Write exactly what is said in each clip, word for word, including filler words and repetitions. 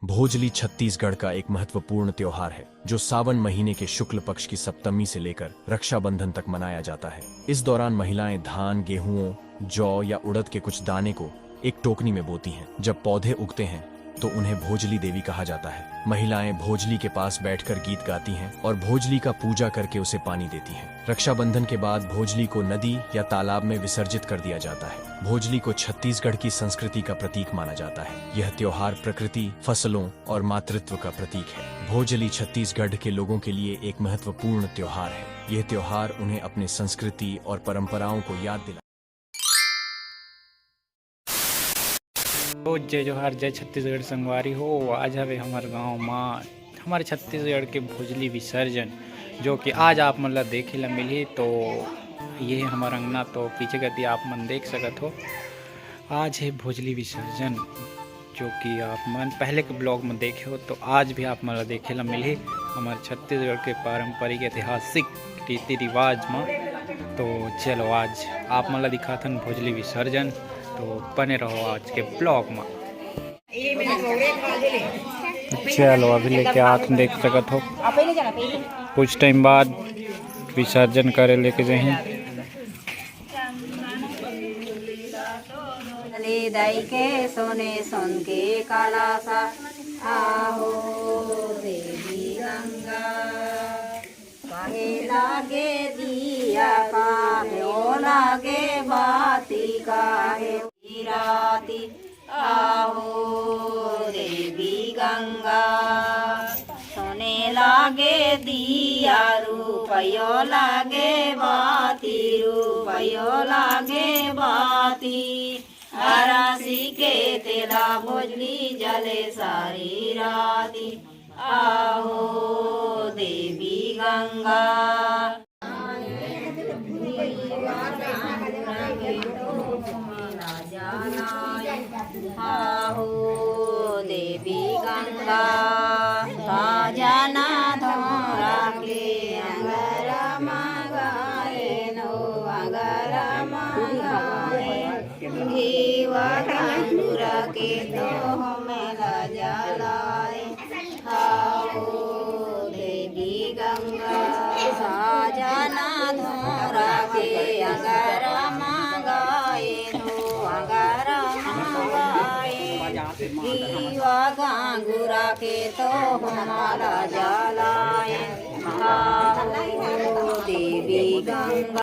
भोजली छत्तीसगढ़ का एक महत्वपूर्ण त्योहार है, जो सावन महीने के शुक्ल पक्ष की सप्तमी से लेकर रक्षाबंधन तक मनाया जाता है। इस दौरान महिलाएं धान, गेहूं, जौ या उड़द के कुछ दाने को एक टोकनी में बोती हैं। जब पौधे उगते हैं, तो उन्हें भोजली देवी कहा जाता है। महिलाएं भोजली के पास बैठकर गीत गाती हैं और भोजली का पूजा करके उसे पानी देती हैं। रक्षाबंधन के बाद भोजली को नदी या तालाब में विसर्जित कर दिया जाता है। भोजली को छत्तीसगढ़ की संस्कृति का प्रतीक माना जाता है। यह त्योहार प्रकृति, फसलों और मातृत्व का प्रतीक है। भोजली छत्तीसगढ़ के लोगों के लिए एक महत्वपूर्ण त्योहार है। यह त्योहार उन्हें अपने संस्कृति और परंपराओं को याद दिलाता है। तो जय जोहार, जय छत्तीसगढ़ संगवारी हो। आज हवे हमर गांव मा हमर छत्तीसगढ़ के भोजली विसर्जन, जो कि आज आप मन ला देखे ला मिलही। तो ये हमर अंगना, तो पीछे कती आप मन देख सकत हो, आज हे भोजली विसर्जन, जो कि आप मन पहले के ब्लॉग में देखे हो, तो आज भी आप मन ला देखे ला मिलही हमर छत्तीसगढ़ के पारंपरिक ऐतिहासिक रीति रिवाज में। तो चलो, आज आप मन ला दिखाथन भोजली विसर्जन, तो बने रहो आज के ब्लॉग में। चलो, अभी लेके आथन, देख सकत हो, कुछ टाइम बाद विसर्जन करे लेके जाही। ले दाई के सोने सोन के कलसा, आहो देवी गंगा। काहे लागे दिया, काहे ओ लागे बाती, काहे राती, आहो देवी गंगा। सोने लागे दिया, रूपयो लागे बाती, रूपयो लागे बाती। हरासी के तेला भोजली जले सारी राती, आहो देवी गंगा। आहो देवी गंगा, साजना धोरा के अंगरा मंगाए नो, अंगरा मंगाए। घीवा कांगुरा के तो हमला जलाए। हाओ देवी गंगा, साजना धोरा के अंगरा मंगाए, हो अंगरा मंगाए। घीवा कांगुरा के तो हमला जलाए। हाओ देवी गंगा।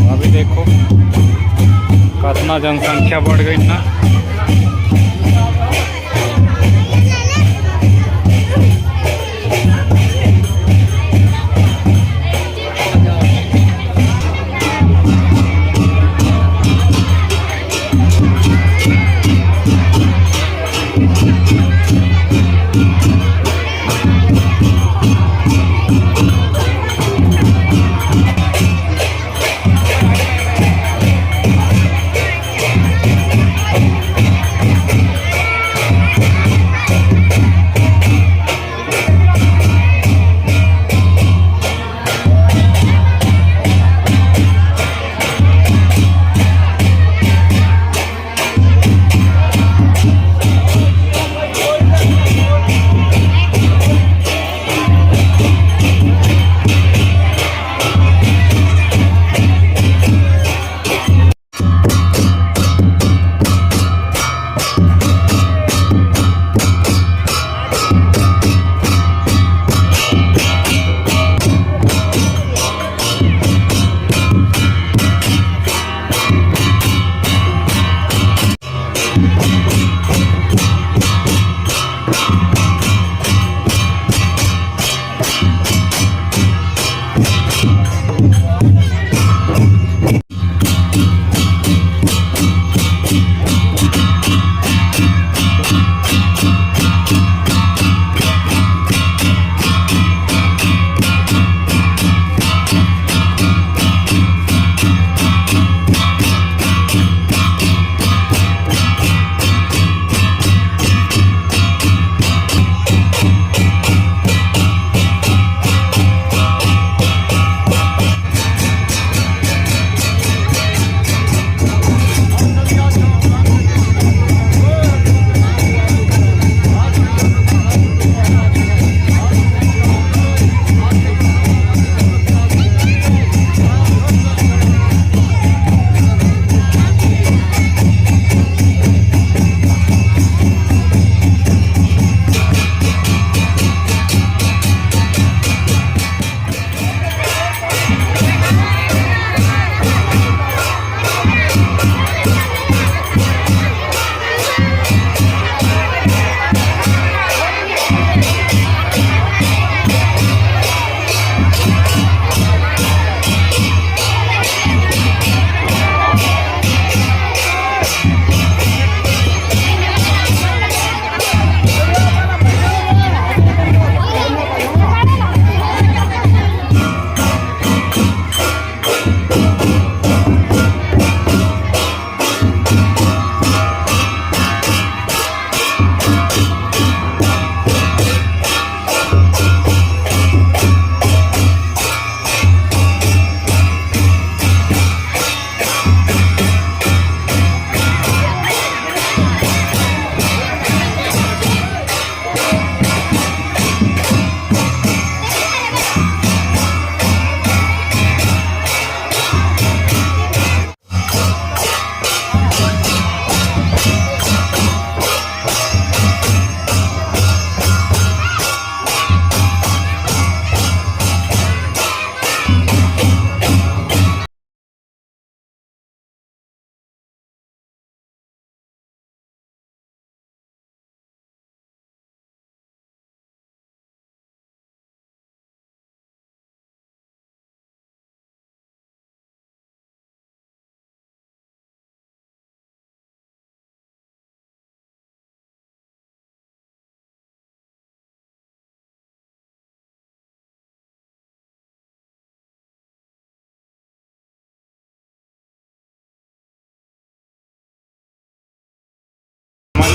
अभी देखो कतना जनसंख्या बढ़ गई ना।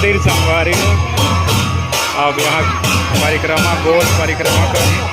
मंदिर संगवारी हो, अब यहाँ परिक्रमा, गोल परिक्रमा करही।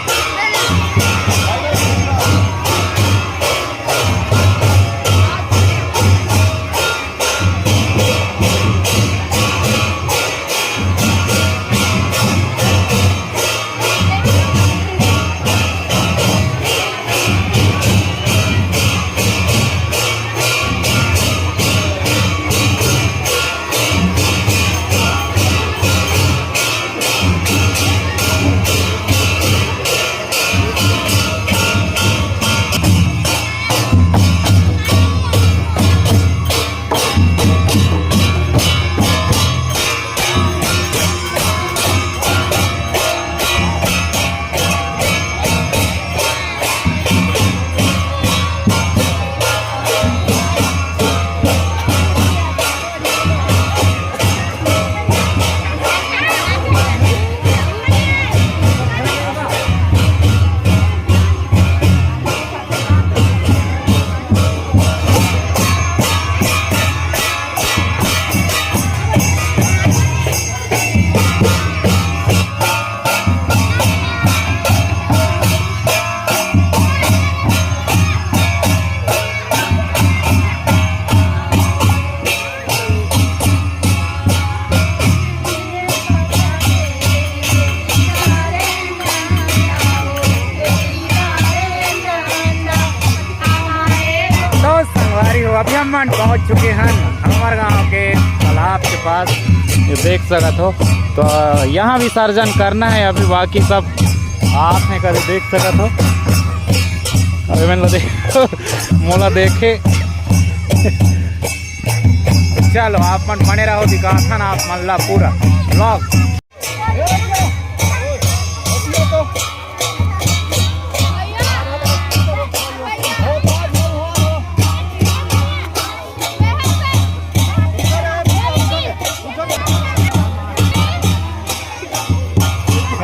तो संगवारी हो, अभी हम मन पहुंच चुके हैं हमारे गांव के तालाब के पास। ये देख सकत हो, तो यहाँ विसर्जन करना है, अभी बाकी सब आप में कभी देख सकत हो। अभी मैंने देख मोला देखे। चलो, आप मन बने रहो, दिखाथन आप मन ला पूरा vlog।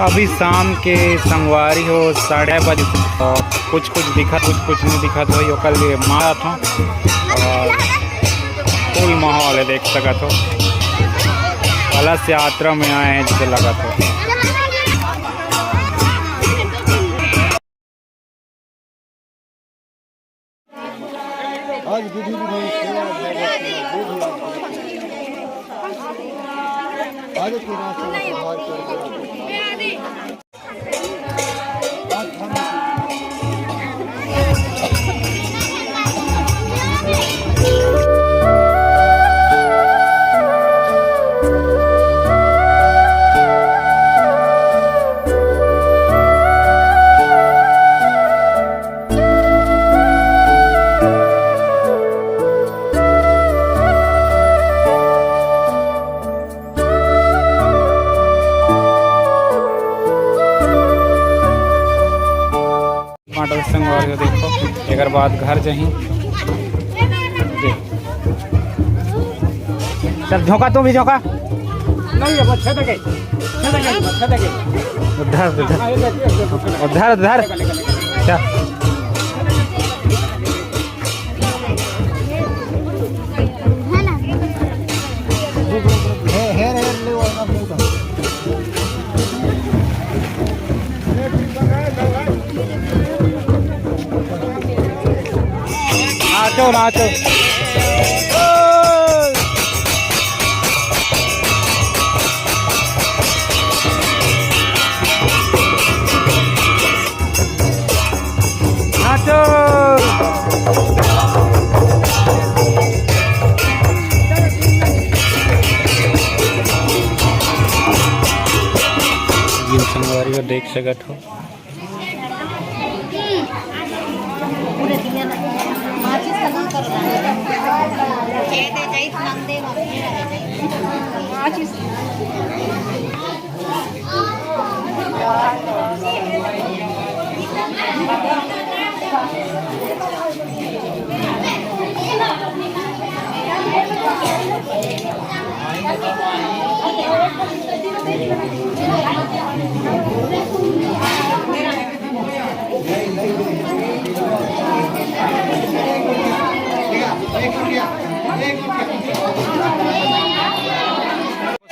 अभी शाम के संगवारी हो, साढ़े बजे, और कुछ कुछ दिखत, कुछ कुछ नहीं दिखत होही, ओकर लिए मारत हों। और full माहौल है, देख सकत हो, कलश यात्रा में आए हैं जैसे लगत हो। आज विधि विधान सेवा भगवती विधि आज के रास्ते में सुधार कर टमाटर संगवारी हो, देखो, एकर बाद घर जाही। चल झोंका, तू भी झोंका। नहीं, अब अच्छा लगे, अच्छा लगे, अच्छा लगे। उधर, उधर। हाँ, ये ले, ये ले, ये ले। उधर, उधर। चल। नाचो, नाचो। नाचो। संगवारी हो, देख सकत हो।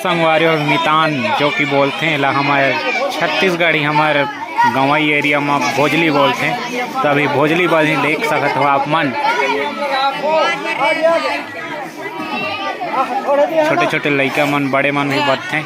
संगवारी हो, मितान जो कि बोलथे एला हमर छत्तीसगढ़ी, हमर गंवई एरिया म भोजली बोलथे। तो अभी भोजली बनी देख सकत हो आप मन, छोटे छोटे लइका मन, बड़े मन भी बरथे।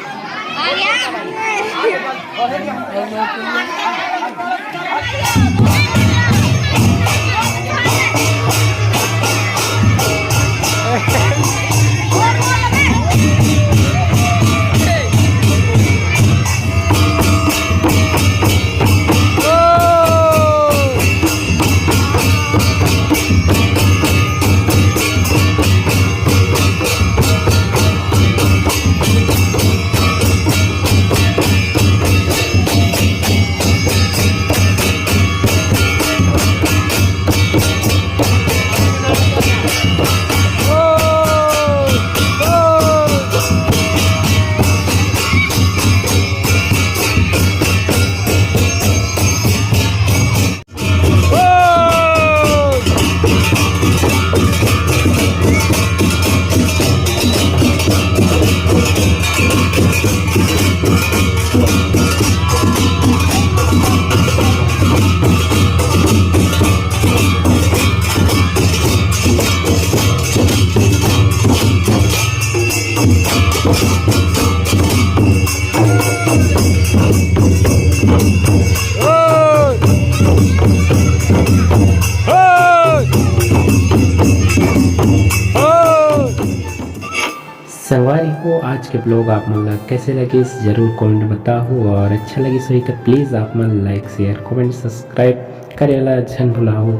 संगवारी हो, आज के ब्लॉग आप मन ला कैसे लगिस, जरूर कमेंट बताहू, और अच्छा लगिस होही त प्लीज आप मन लाइक, शेयर, कमेंट, सब्सक्राइब करे ला झन भुलाहू।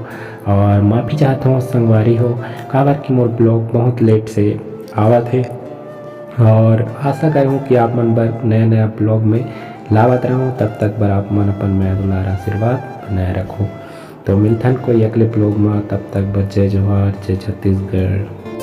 और माफ़ी चाहत हूँ संगवारी हो, काबर कि मोर ब्लॉग बहुत लेट से आवत हे, और आशा करहूँ कि आप मन बर नया नया ब्लॉग में लावत रहूँ। तब तक बर आप मन अपन मया दुलार आशीर्वाद बनाए रखो। तो मिलथन कोई अगले ब्लॉग में, तब तक बर जय जोहार, जय छत्तीसगढ़।